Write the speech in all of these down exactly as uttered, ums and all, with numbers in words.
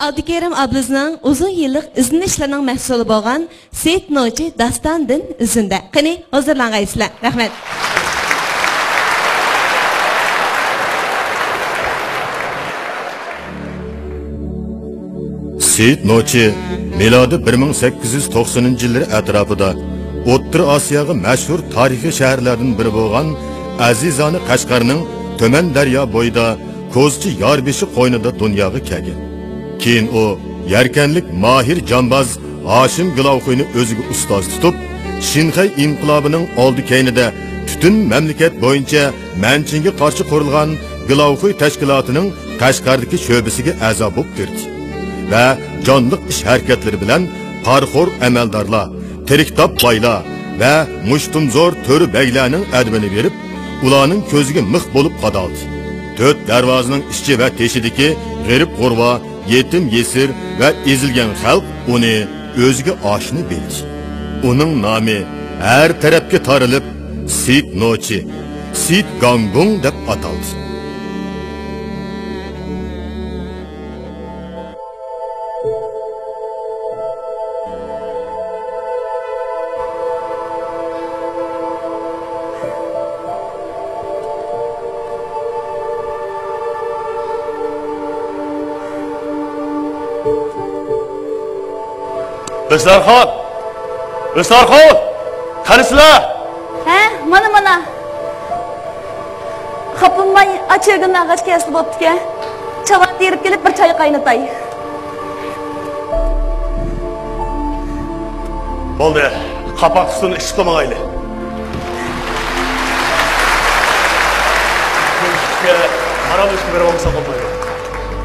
ئابدۇكېرىم ئابلىزنىڭ ئۇزۇن يىللىق ئىزدىنىشلىرىنىڭ مەھسۇلى بولغان سېيىت نوچى داستانىدىن ئۈزۈندە. قېنى، ھۇزۇرلانغايسىلەر. رەھمەت. سېيىت نوچى مىلادىي بىر مىڭ سەككىز يۈز توقسىنىنچى يىللىرى ئەتراپىدا ئوتتۇرا ئاسىياغا مەشھۇر تارىخىي شەھەرلەردىن بىرى بولغان ئەزىزانە قەشقەرنىڭ تۆمەن دەريا بويىدا كوزىچى ياربېشى قوينىدا دۇنياغا كەلگەن. كېيىن ئۇ يەركەنلىك ماھىر جامباز ھاشىم گىلاۋخۇينى ئۆزىگە ئۇستاز تۇتۇپ، شىنخەي ئىنقىلابىنىڭ ئالدى كەينىدە پۈتۈن مەملىكەت بويىچە مەنچىڭگە قارشى قۇرۇلغان گىلاۋخۇي تەشكىلاتىنىڭ قەشقەردىكى شۆبىسىگە ئەزا بولۇپ كىردى ۋە جانلىق ئىش ھەرىكەتلىرى بىلەن پارىخور ئەمەلدارلار، تىرىكتاپ بايلار ۋە مۇشتۇمزور تۆرە بەگلەرنىڭ ئەدىپىنى بېرىپ، ئۇلارنىڭ كۆزىگە مىخ بولۇپ قادالدى. تۆت دەرۋازىنىڭ ئىچى ۋە تېشىدىكى غېرىب-غۇربا، يېتىم-يېسىر ۋە ئېزىلگەن خەلق ئۇنى ئۆزىگە ئاشنا بىلدى. ئۇنىڭ نامى ھەر تەرەپكە تارىلىپ، سېيىت نوچى، سېيىت گاڭگۇڭ دەپ ئاتالدى. ۋىسارخان! ۋىسارخان! قانىسىلەر؟ ھە، مانا، مانا. خاپىماي، ئاچىرگىن ئاغاچ كەلسە بوپتىكەن. چاۋا تېرىپ كېلىپ، بىر چاي قاينىتاي. بولدى، قاپاق سۇنى ئىچىپلا ماڭايلى. ئارام ئىچىپ بېرىۋالمىساق بولمايدۇ.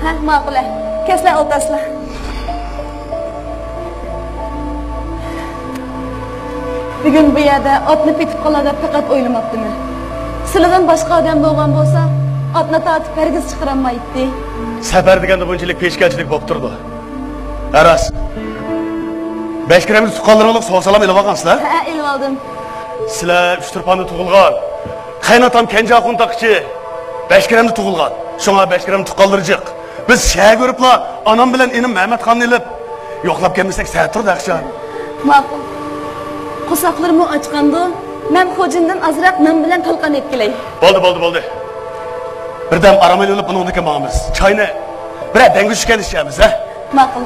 ھە، ماقۇل، ھە. كەلسىلە، ئولتۇرسىلە. بۈگۈن بۇ يەردە ئاتنى پېتىپ قالار دەپ پەقەت ئويلىماپتىمەن. سىلىدىن باشقا ئادەم بولغان بولسا، ئاتنى تارتىپ ھەرگىز چىقىرالمايتتى. سەپەر دېگەندە بۇنچىلىك پېشكەلچىلىك بولۇپ تۇرىدۇ. ھە، راست. بەشكىرەمدە تۇغقانلىرىڭلار ساۋ-سالام ئېلىۋالغانسىلەر؟ ھە، ئېلىۋالدىم. سىلەر ئۇچتۇرپاندا تۇغۇلغان. قېيىنئاتام كەنجىخۇن تاقىچى بەشكىرەمدە تۇغۇلغان. شۇڭا بەشكىرەم تۇغقانلىرى جىق. بىز شەھەرگە بېرىپلا ئانام بىلەن ئىنىم مەمەتخاننى ئېلىپ يوقلاپ كەلمىسەك سەت تۇرىدۇ ئەخشان. ماقۇل. قورساقلىرىمۇ ئاچقاندۇ. مەن خوجىندىن ئازراق نان بىلەن تالقان ئېلىپ كېلەي. بولدى، بولدى، بولدى. بىردەم ئارام ئېلىپ ئۇنىڭدىن كېيىن ماڭىمىز. چاينى بىرەر دەڭگە چۈشكەندە ئىچەرمىز، ھە؟ ماقۇل.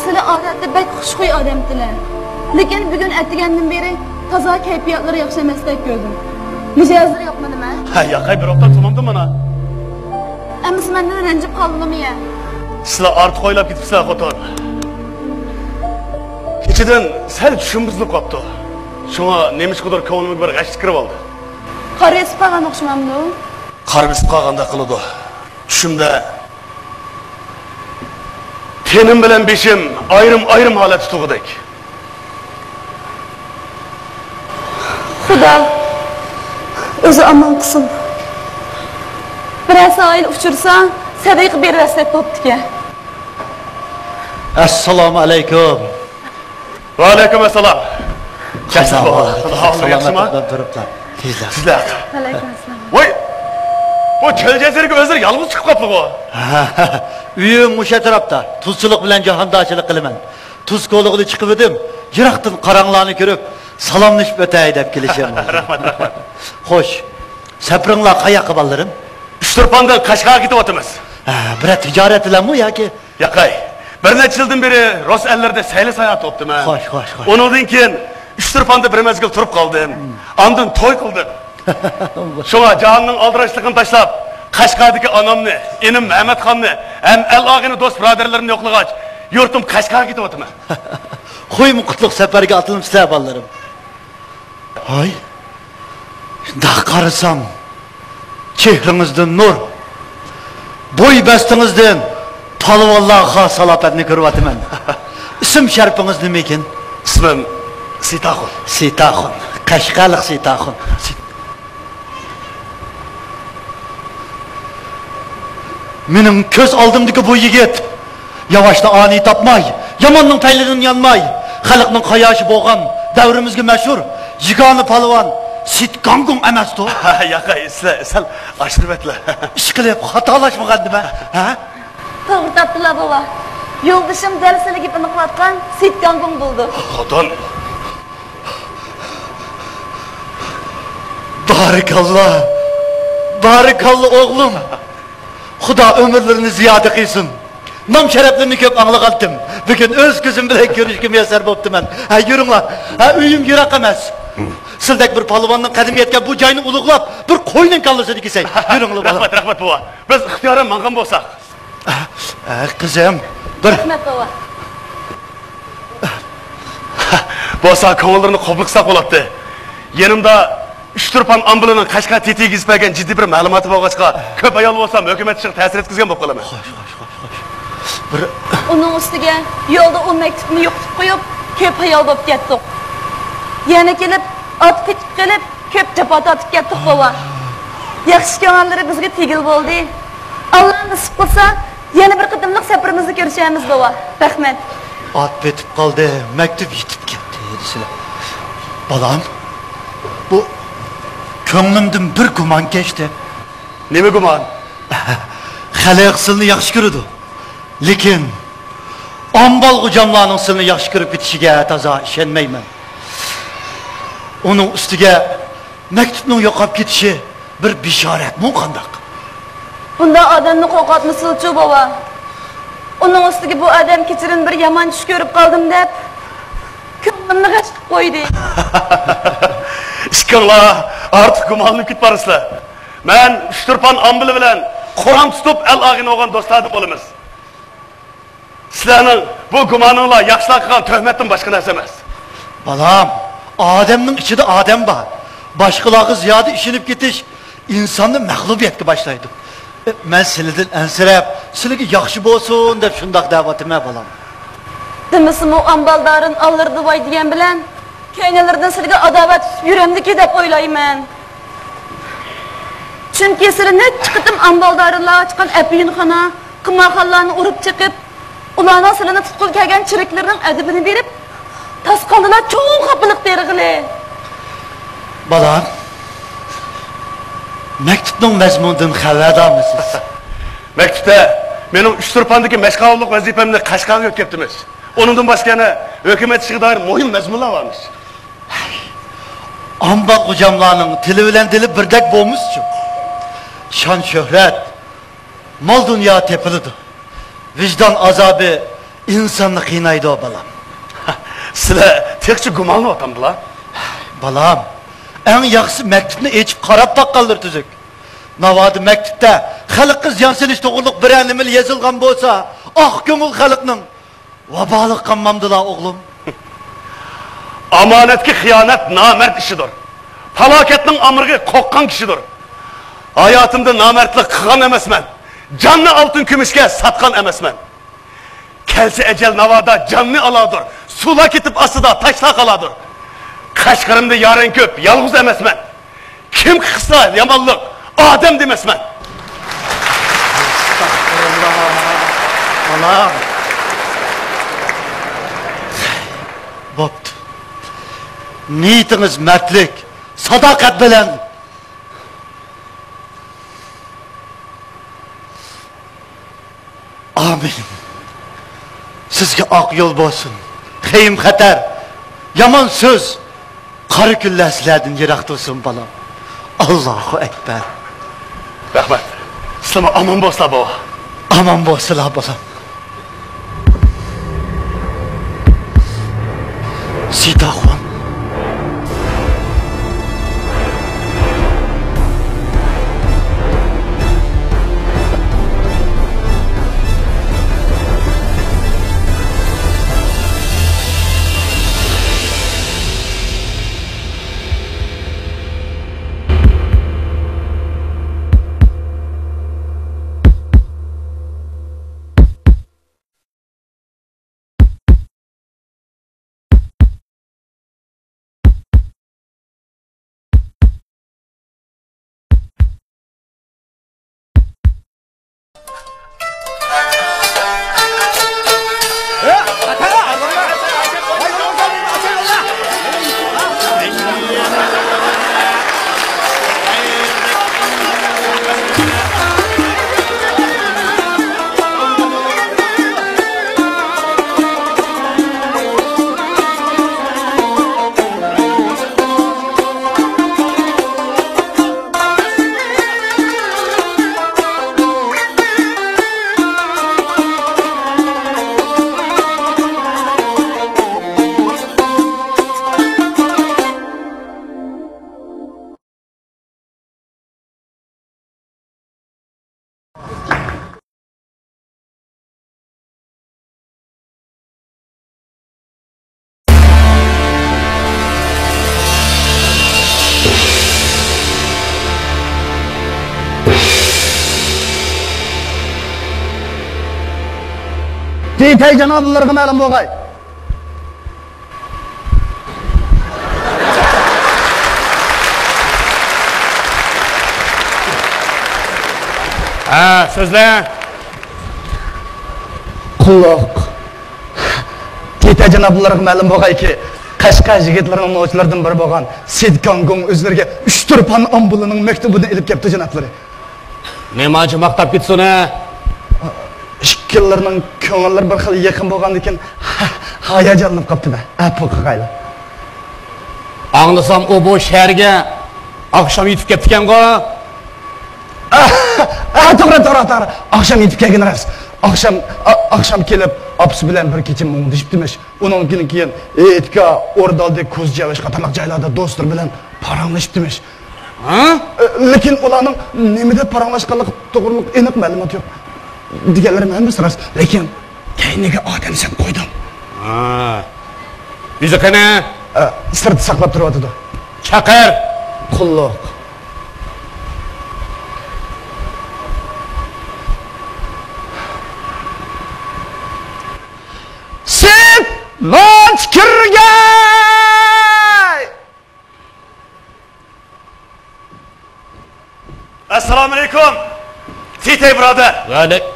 سىلى ئادەتتە بەك خۇشخۇي ئادەمتىلە. لېكىن بۈگۈن ئەتىگەندىن بېرى تازا كەيپىياتلىرى ياخشى ئەمەستەك كۆردۈم. مىجەزلىرى يوقمۇ نېمە؟ ھە، ياقەي، بىر ھەپتە تۇرمامدۇ مانا. ئەمىسە مەندىن رەنجىپ قالدىلىمۇ يە؟ سىلە ئارتۇق ئويلاپ كېتىپسىلە، خوتۇن. كېچىدىن سەل چۈشۈم بۇزۇلۇپ قاپتۇ. شۇڭا نېمىشقىدۇر كۆڭلۈمگە بىر غەشلىك كىرىۋالدى. قارا بېسىپ قالغان ئوخشىمامدۇ؟ قارا بېسىپ قالغاندەك قىلىدۇ. چۈشۈمدە تېنىم بىلەن بېشىم ئايرىم-ئايرىم ھالەتتە تۇرغۇدەك. خۇدا ئۆزى ئامان قىلسۇن. بىرەر سائىل ئۇچرىسا، سەدىقە بېرىۋەتسەك بوپتىكەن. ئەسسالامۇ ئەلەيكۇم. ۋەئەلەيكۇم ئەسسالام. قانداق ئەھۋال؟ سالامەت ياخشىمۇ؟ ئوبدان تۇرۇپلا. تېزلا. تېزلا. ۋەئەلەيكۇم ئەسسالام. ۋاي! بۇ چۆل جەزىرىگە ئۆزلىرى يالغۇز چىقىپ قاپتىغۇ. ئۆيۈم مۇشۇ ئەتراپتا. تۇزچىلىق بىلەن جاھاندارچىلىق قىلىمەن. تۇز كولىغىنى چىقىۋىدىم. يىراقتىن قاراڭلارنى كۆرۈپ، سالاملىشىپ ئۆتەي دەپ كېلىشىم. رەھمەت، رەھمەت. خوش. سەپىرىڭلار قاياققا، بالىلىرىم؟ ئۇچتۇرپاندىن قەشقەرگە كېتىۋاتىمىز. ھە، بىرەر تىجارەت بىلەنمۇ ياكى؟ ياقەي، بىر نەچچە يىلدىن بېرى رۇس ئەللىرىدە سەيلە ساياھەت قىلىپتىمەن. خوش، خوش، خوش. ئۇنىڭدىن كېيىن ئۇچتۇرپاندا بىر مەزگىل تۇرۇپ قالدىم. ئاندىن توي قىلدىم. شۇڭا جاھاننىڭ ئالدىراشلىقىنى تاشلاپ، قەشقەردىكى ئانامنى، ئىنىم مەمەتخاننى ھەم ئەل ئاغىنە دوست بۇرادەرلىرىمنى يوقلىغاچ، يۇرتۇم قەشقەرگە كېتىۋاتىمەن. خوشمۇ قۇتلۇق سەپەرگە ئاتلىنىپسىلەر، بالىلىرىم. ھاي، شۇنداق قارىسام، چېھرىڭىزدىن نۇر، بوي بەستىڭىزدىن پالۋانلارغا خاس سالاپەتنى كۆرۈۋاتىمەن. ئىسىم شەرىپىڭىز نېمىكىن؟ ئىسمىم سېيىتئاخۇن. سېيىتئاخۇن. قەشقەرلىق سېيىتئاخۇن. مېنىڭ كۆز ئالدىمدىكى بۇ يىگىت ياۋاشلا ئانى تاپماي، ياماننىڭ پەيلىدىن يانماي، خەلقنىڭ قاياشى بولغان، دەۋرىمىزگە مەشھۇر يېگانە پالۋان سىت گاڭگۇڭ ئەمەستۇ؟ ياق، سىلەر سەل ئاشتۇرۇۋەتلە. ئىشقىلىپ خاتالاشمىغاندىمەن، ھە؟ توغرا تاپتىلا، بوۋا. يولدىشىم دەل سىلە گېپىنى قىلىۋاتقان سىت گاڭگۇڭ بولىدۇ. خوتۇن. بارىكاللا. بارىكاللا، ئوغلۇم. خۇدا ئۆمۈرلىرىنى زىيادە قىلسۇن. نام شەرەپلىرىنى كۆپ ئاڭلىغانتىم. بۈگۈن ئۆز كۆزۈم بىلەن كۆرۈشكە مۇيەسسەر بوپتىمەن. ھە، يۈرۈڭلار. ھە، ئۆيۈم يىراق ئەمەس. سىلدەك بىر پالۋاننىڭ قەدىمى يەتكەن بۇ جاينى ئۇلۇغلاپ، بىر قوينىڭ كاللىسىنى كېسەي. يۈرۈڭلار، بالام. رەھمەت، رەھمەت، بوۋا. بىز ئىختىيارەن ماڭغان بولساق. ھە، قىزىم. بىر رەھمەت، بوۋا. بولسا كۆڭۈللىرىنى قوبۇل قىلساق بولاتتى. يېنىمدا ئۇچتۇرپان ئامبىلىنىڭ قەشقەر تېتىگە يېزىپ بەرگەن جىددىي بىر مەلۇماتى بولغاچقا، كۆپ ھايال بولسام ھۆكۈمەت ئىشىغا تەسىر يەتكۈزگەن بولۇپ قالىمەن. خوش، خوش، خوش، خوش. بىر ئۇنىڭ ئۈستىگە يولدا ئۇ مەكتۇپنى يوقىتىپ قويۇپ، كۆپ ھايال بولۇپ كەتتۇق. يەنە كېلىپ، ئات پېتىپ قېلىپ، كۆپ جاپا تارتىپ كەتتۇق، بوۋا. ياخشى كۆڭۈللىرى بىزگە تېگىل بولدى. ئاللا نېسىپ قىلسا، يەنە بىر قېتىملىق سەپىرىمىزنى كۆرۈشەرمىز، بوۋا. رەھمەت. ئات پېتىپ قالدى، مەكتۇپ يېتىپ كەتتى دېسىلە. بالام، بۇ كۆڭلۈمدىن بىر گۇمان كەچتى. نېمە گۇمان؟ خەلق سىلنى ياخشى كۆرىدۇ. لېكىن ئامبال غوجاملارنىڭ سىلنى ياخشى كۆرۈپ كېتىشىگە تازا ئىشەنمەيمەن. ئۇنىڭ ئۈستىگە مەكتۇپنىڭ يوقاپ كېتىشى بىر بېشارەتمۇ قانداق؟ بۇنداق ئادەمنى قورقۇتمىسىلىچۇ، بوۋا. ئۇنىڭ ئۈستىگە بۇ ئادەم كېچىدىن بىر يامان چۈش كۆرۈپ قالدىم دەپ، كۆڭلۈمنى غەش قىلىپ قويدى. ئىككىڭلار ئارتۇق گۇمانلىنىپ كېتىپ بارىسىلەر. مەن ئۇچتۇرپان ئامبىلى بىلەن قورام تۇتۇپ ئەل ئاغىنە بولغان دوستلاردىن بولىمىز. سىلەرنىڭ بۇ گۇمانىڭلار ياخشىلار قىلغان تۆھمەتتىن باشقا نەرسە ئەمەس. بالام، ئادەمنىڭ ئىچىدە ئادەم بار. باشقىلارغا زىيادە ئىشىنىپ كېتىش ئىنساننى مەغلۇبىيەتكە باشلايدۇ. ئە، مەن سىلىدىن ئەنسىرەپ، سىلىگە ياخشى بولسۇن دەپ شۇنداق دەۋاتىمەن، بالام. دېمىسىمۇ ئامبالدارىن ئاللىرىدىۋاي دېگەن بىلەن كەينىلىرىدىن سىلىگە ئاداۋەت تۇتۇپ يۈرەمدىكى دەپ ئويلايمەن. چۈنكى سىلى نەچچە قېتىم ئامبالدارىنلارغا ئاچقان ئەپيۈنخانا، قىمارخانىلارنى ئۇرۇپ چېقىپ، ئۇلارنىڭ سىلىنى تۇتقىلى كەلگەن چېرىكلىرىنىڭ ئەدىپىنى بېرىپ، تاسقاندىلا چوڭ خاپىلىق تېرىغىلى. بالام، مەكتۇپنىڭ مەزمۇنىدىن خەۋەردارمۇسىز؟ مەكتۇپتە مېنىڭ ئۇچتۇرپاندىكى مەشقاۋۇللۇق ۋەزىپەمنى قەشقەرگە ئۆتكەپتىمىز. ئۇنىڭدىن باشقا يەنە ھۆكۈمەت ئىشىغا دائىر مۇھىم مەزمۇنلار بارمىش. ئامبال غوجاملارنىڭ تىلى بىلەن دىلى بىردەك بولمىسىچۇ؟ شان-شۆھرەت، مال-دۇنيا تېپىلىدۇ. ۋىجدان ئازابى ئىنساننى قىينايدۇ، بالام. سىلەر تېخىچە گۇمانلىۋاتامدىلا؟ بالام، ئەڭ ياخشىسى مەكتۇپنى ئېچىپ قاراپ باققانلىرى تۈزۈك. ناۋادا مەكتۇپتە خەلققە زىيان سېلىش توغرۇلۇق بىرەر نېمىلا يېزىلغان بولسا، ئاق كۆڭۈل خەلقنىڭ ۋابالىغا قالمامدىلا، ئوغلۇم؟ ئامانەتكە خىيانەت نامەرد ئىشىدۇر. پالاكەتنىڭ ئامرىغى قورققان كىشىدۇر. ھاياتىمدا نامەردلىك قىلغان ئەمەسمەن. جاننى ئالتۇن كۈمۈشكە ساتقان ئەمەسمەن. كەلسە ئەجەل ناۋادا جاننى ئالادۇر. سۇلار كېتىپ ئاستىدا تاشلار قالادۇر. قەشقىرىمدە يارەن كۆپ، يالغۇز ئەمەسمەن. كىم قىلسا يامانلىق، ئادەم دېمەسمەن. ئەستەغپۇرۇللا، بالام. بوپتۇ. نىيىتىڭىز مەردلىك، ساداقەت بىلەن. ئامىن. سىزگە ئاق يول بولسۇن. خېيىم-خەتەر، يامان سۆز، قارا كۈنلەر سىلەردىن يىراق تۇرسۇن، بالام. ئاللاھۇ ئەكبەر. رەھمەت. سىلەرمۇ ئامان بولسىلا، بوۋا. ئامان بولسىلا، بالام. سىتاخۇن. ئېيتەي جانابلىرىغا مەلۇم بولغاي. ھە، سۆزلە. قۇللۇق. تېتە جانابلىرىغا مەلۇم بولغايكى، قەشقەر يىگىتلىرىنىڭ نوچىلىرىدىن بىرى بولغان سېيىت گاڭگوڭ ئۆزلىرىگە ئۈچ تۇرپان ئامبۇلىنىڭ مەكتۇبىنى ئېلىپ كەپتۇ، جانابلىرى. نېمانچە ماختاپ كېتىسۇن ھە؟ ئىككىلىرىنىڭ كۆڭۈللىرى بىر خىل يېقىن بولغاندىكىن، ھاياجانلىنىپ قاپتىمەن. ئەپۇ قىلغايلا. ئاڭلىسام، ئۇ بۇ شەھەرگە ئاخشام يېتىپ كەپتىكەنغۇ؟ ئا، ئا، توغرا، توغرا، توغرا. ئاخشام يېتىپ كەلگىنى راست. ئاخشام، ئا، ئاخشام كېلىپ، ئاپىسى بىلەن بىر كېچە مۇڭدىشىپتىمىش. ئۇنىڭدىن كېيىن ئېتىكا، ئوردالدى، كوز جياۋىش قاتارلىق جايلاردا دوستلىرى بىلەن پاراڭلىشىپتىمىش. ھە؟ ئە، لېكىن ئۇلارنىڭ نېمە دەپ پاراڭلاشقانلىقى توغرۇلۇق ئېنىق مەلۇمات يوق. دېگەنلىرىم ھەممىسى راست. لېكىن كەينىگە ئادەم سەپ قويدۇم. ھە. ئۆزى قېنى؟ ئە، سىرتتا ساقلاپ تۇرۇۋاتىدۇ. چاقىر. قۇللۇق. سېيىت نوچى كىرگەي! ئەسسالامۇئەلەيكۇم، تېتەي بۇرادەر. ۋەئەلەي-،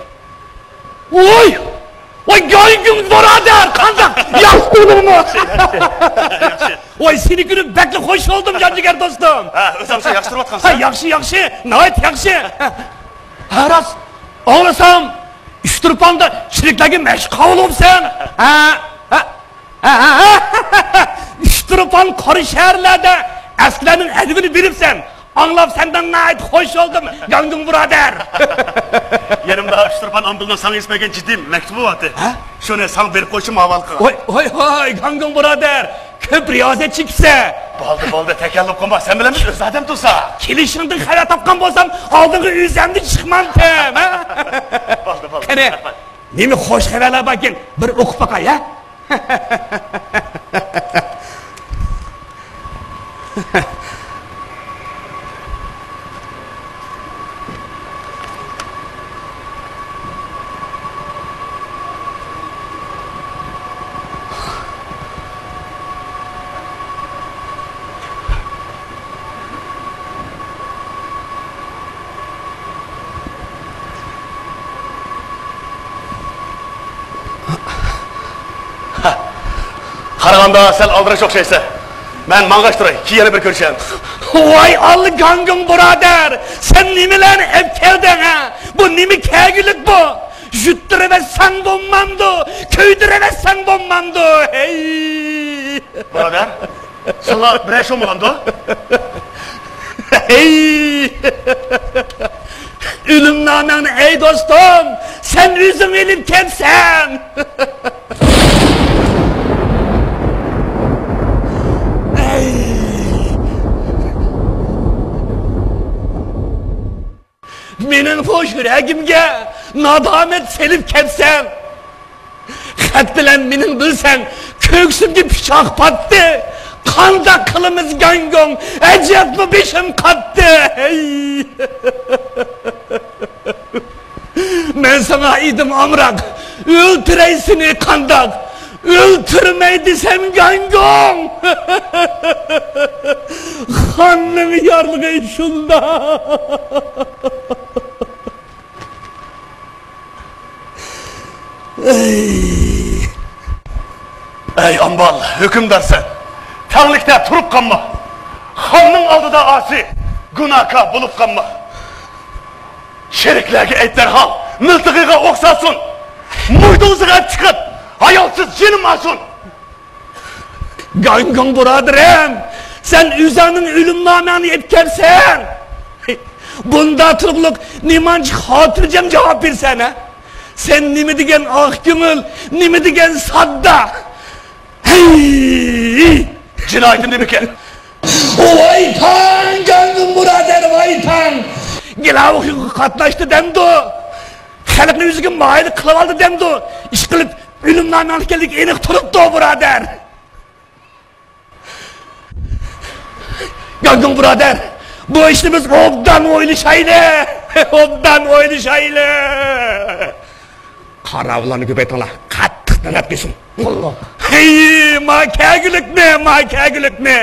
ۋوي! ۋوي، گاڭگۇڭ بۇرادەر، قانداق؟ ياخشىمۇ؟ ياخشى، ياخشى. ۋوي، سېنى كۆرۈپ بەكلا خوش بولدۇم، جان جىگەر دوستۇم. ھە، ئۆزۈڭچە ياخشى تۇرۇۋاتقانسەن. ھە، ياخشى، ياخشى، ناھايىتى ياخشى. ھە، راست، ئاڭلىسام، ئۇچتۇرپاندا چېرىكلەرگە مەشىق قىلىۋالىسەن. ھە، ھە. ھە، ھە، ھە. ئۇچتۇرپان قارا شەھەرلەردە ئەسكىلەرنىڭ ئەدىپىنى بېرىپسەن. ئاڭلاپ سەندىن ناھايىتى خوش بولدۇم، گاڭگۇڭ بۇرادەر. يېنىمدا ئۇچتۇرپان ئامبىلىنىڭ ساڭا يېزىپ بەرگەن جىددىي مەكتۇبى بارتى. ھە؟ شۇنى ساڭا بېرىپ قويۇشۇم ھاۋالە قىلغان. ۋاي، ۋاي، ۋاي، گاڭگۇڭ بۇرادەر، كۆپ رىيازەت چېكىپسەن. بولدى، بولدى، تەكەللۇپ قىلما، سەن بىلەن بىز ئۆز ئادەم تۇرسا. كېلىشىڭدىن خەۋەر تاپقان بولسام، ئالدىڭغا ئۆزۈمدىن چىقمامتىم، ھە؟ بولدى، بولدى، قېنى، رەھمەت. نېمە خوش خەۋەرلەر باركەن، بىر ئوقۇپ باقاي، ھە؟ قارىغاندا سەل ئالدىراش ئوخشايسەن. مەن ماڭغاچ تۇراي، كېيىن يەنە بىر كۆرۈشەيلى. ۋاي ئاللا، گاڭگۇڭ بۇرادەر، سەن نېمىلەرنى ئەپ كەلدىڭ ھە؟ بۇ نېمە كەگۈلۈك بۇ؟ يۇتتۇرۇۋەتسەڭ بولمامدۇ؟ كۆيدۈرۈۋەتسەڭ بولمامدۇ؟ ھەي! بۇرادەر، ساڭا بىرەر شۇ بولامدۇ؟ ھەي! ئۆلۈم نامەڭنى، ئەي دوستۇم، سەن ئۆزۈڭ ئېلىپ كەپسەن. ئەي! مېنىڭ بوش يۈرەكىمگە نادامەت سېلىپ كەپسەن. خەت بىلەن مېنىڭ بىلسەڭ، كۆكسۈمگە پىچاق پاتتى. قانداق قىلىمىز گاڭگوڭ؟ ئەجەبمۇ بېشىم قاتتى. ھەي! مەن ساڭا ئىدىم ئامراق، ئۆلتۈرەي سېنى قانداق؟ ئۆلتۈرمەي دېسەم گاڭگوڭ. خاننىڭ يارلىقى شۇنداق. ئەي! ئەي ئامبال، ھۆكۈمدارسەن، تەڭلىكتە تۇرۇپ قالما. خاننىڭ ئالدىدا ئاسىي، گۇناھكار بولۇپ قالما. شېرىكلەرگە ئېيت دەرھال، مىلتىقىغا ئوق سالسۇن. مويدۇڭزىغا چىقىپ، ھايالسىز جېنىم ئالسۇن. گاڭگوڭ بۇرادىرىم، سەن ئۆزۈڭنىڭ ئۆلۈم نامەڭنى ئېلىپ كەپسەن. بۇندا تۇرۇقلۇق نېمانچە خاتىرجەم جاۋاب بېرىسەن ھە؟ سەن نېمە دېگەن ئاق كۆڭۈل، نېمە دېگەن ساددا. ھەي! جىنايىتىم نېمىكەن؟ ۋاي تاڭ، گاڭگوڭ بۇرادەر، ۋاي تاڭ! گىلاۋۇخۇنغا قاتناشتى دەمدۇ؟ خەلقنى ئۆزىگە مايىل قىلىۋالدى دەمدۇ؟ ئىشقىلىپ، ئۆلۈم نامەڭلىكەنلىكى ئېنىق تۇرۇپتۇ، بۇرادەر. گاڭگوڭ بۇرادەر، بۇ ئىشنى بىز ئوبدان ئويلىشايلى، ئوبدان ئويلىشايلى. قاراۋۇللارنى كۆپەيتىڭلار، قاتتىق تەلەپ قىلسۇن. قۇللۇق. ھەي، ما كەگۈلۈكنى، ما كەگۈلۈكنى.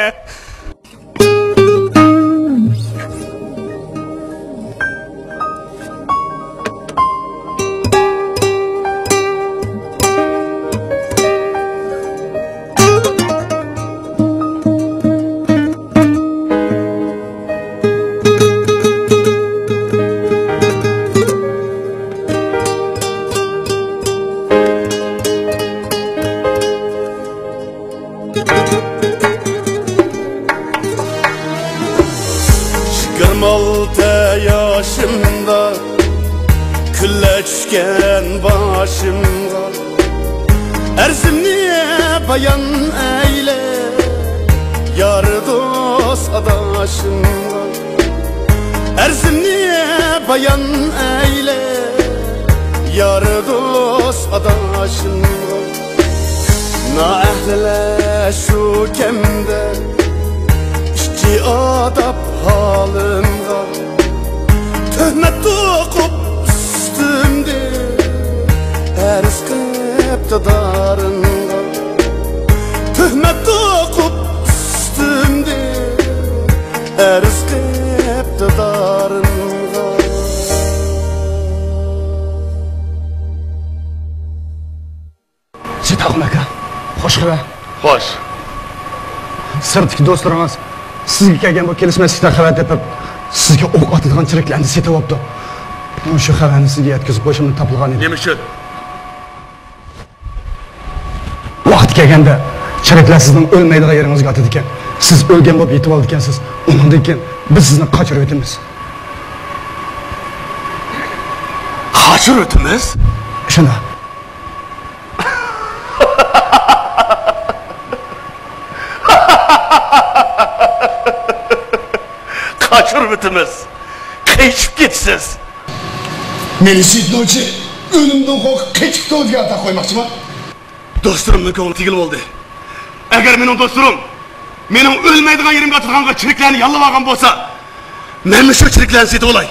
يىگىرمە ئالتە ياشىمدا كۈنلەر چۈشكەن باشىمغا، ئەرزىمنى بايان ئەيلە يار دوست ئاداشىمغا، ئەرزىمنى بايان ئەيلە يار دوست ئاداشىمغا. نائەھلىلەر شۇ كەمدە ئىچى ئاداپ ھالىمغا، تۆھمەت توقۇپ ئۈستۈمدىن ئەرز قىپتۇ دارىنغا، تۆھمەت توقۇپ ئۈستۈمدىن ئەرز قىپتۇ دارىنغا. سېيىتئاخۇن ئاكا، خوش خەۋەر. خوش. سىرتتىكى دوستلىرىڭىز سىزگە كەلگەن بۇ كېلىشمەسلىكتىن خەۋەر تېپىپ، سىزگە ئوق ئاتىدىغان چېرىكلەرنى سېتىۋاپتۇ. مۇشۇ خەۋەرنى سىزگە يەتكۈزۈپ قويۇشۇمدىن تاپىلغان ئىدى. نېمە ئۈچۈن؟ ۋاقتى كەلگەندە، چېرىكلەر سىزنىڭ ئۆلمەيدىغان يېرىڭىزگە ئاتىدىكەن. سىز ئۆلگەن بولۇپ يېتىۋالىدىكەنسىز. ئۇنىڭدىن كېيىن بىز سىزنى قاچۇرۇۋېتىمىز. قاچۇرۇۋېتىمىز؟ شۇنداق. قاچۇرۇۋېتىمىز. قېچىپ كېتىسىز. مېنى سېيىت نوچى ئۆلۈمدىن قورقۇپ قېچىپتۇ دېگەن ئاتاق قويماقچىما؟ دوستلىرىمنىڭ كۆڭلى تېگىلى بولدى. ئەگەر مېنىڭ دوستلىرىم مېنىڭ ئۆلمەيدىغان يېرىمگە ئاتىدىغانغا چېرىكلەرنى ياللىۋالغان بولسا، مەنمۇ شۇ چېرىكلەرنى سېتىۋالاي.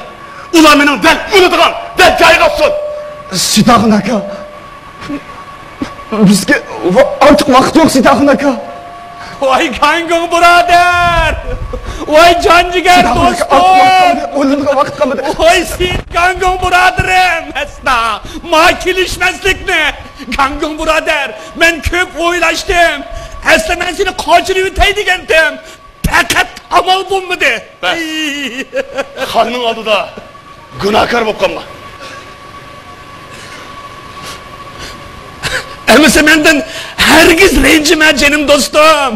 ئۇلار مېنىڭ دەل ئۆلىدىغان، دەل جايىغا ئاتسۇن. سېيىتئاخۇن ئاكا، بىزگە ۋا-، ئارتۇق ۋاقىت يوق، سېيىتئاخۇن ئاكا. ۋاي گاڭگۇڭ بۇرادەر! ۋاي جان جىگەر سېيىتئاخۇن ئاكا، ئارتۇق ۋاقىت دوستۇم! قالمىدى، ئويلىنىدىغان ۋاقىت قالمىدى. ۋاي سېيىت گاڭگۇڭ بۇرادىرىم! ئەستا ما كېلىشمەسلىكنى! گاڭگۇڭ بۇرادەر، مەن كۆپ ئويلاشتىم. ئەسلى مەن سېنى قاچۇرۇۋېتەي دېگەنتىم. پەقەت ئامال بولمىدى. بەس. ئەي. خاننىڭ ئالدىدا گۇناھكار بولۇپ قالما. ئەمىسە مەندىن ھەرگىز رەنجىمە، جېنىم دوستۇم.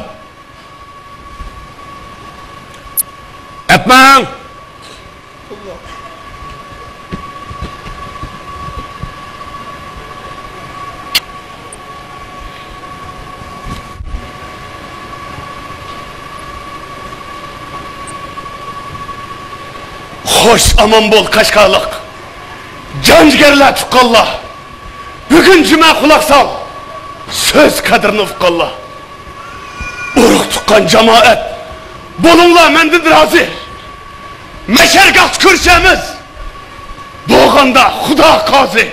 ئەپمەڭ! خوش ئامان بول، قەشقەرلىق جان جىگەرلەر، تۇغقانلار! بۈگۈن جۈمە، قۇلاق سال، سۆز قەدرىنى ئۇققانلار! ئۇرۇق تۇغقان جامائەت، بولۇڭلار مەندىن رازى. مەھشەرگاھتا كۆرۈشەرمىز، بولغاندا خۇدا قازى.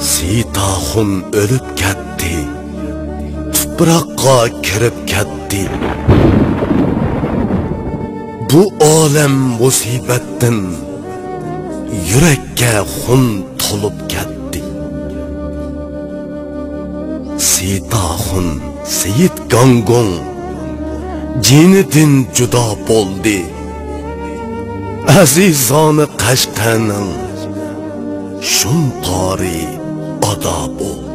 سېيىتئاخۇن ئۆلۈپ كەتتى، تۇپراققا كىرىپ كەتتى. بۇ ئالەم مۇسىبەتتىن يۈرەككە خۇن تولۇپ كەتتى. سېيىتئاخۇن، سېيىت گاڭگۇڭ جېنىدىن جۇدا بولدى. ئەزىزانە قەشقەرنىڭ شۇمپارى ئادا بولدى.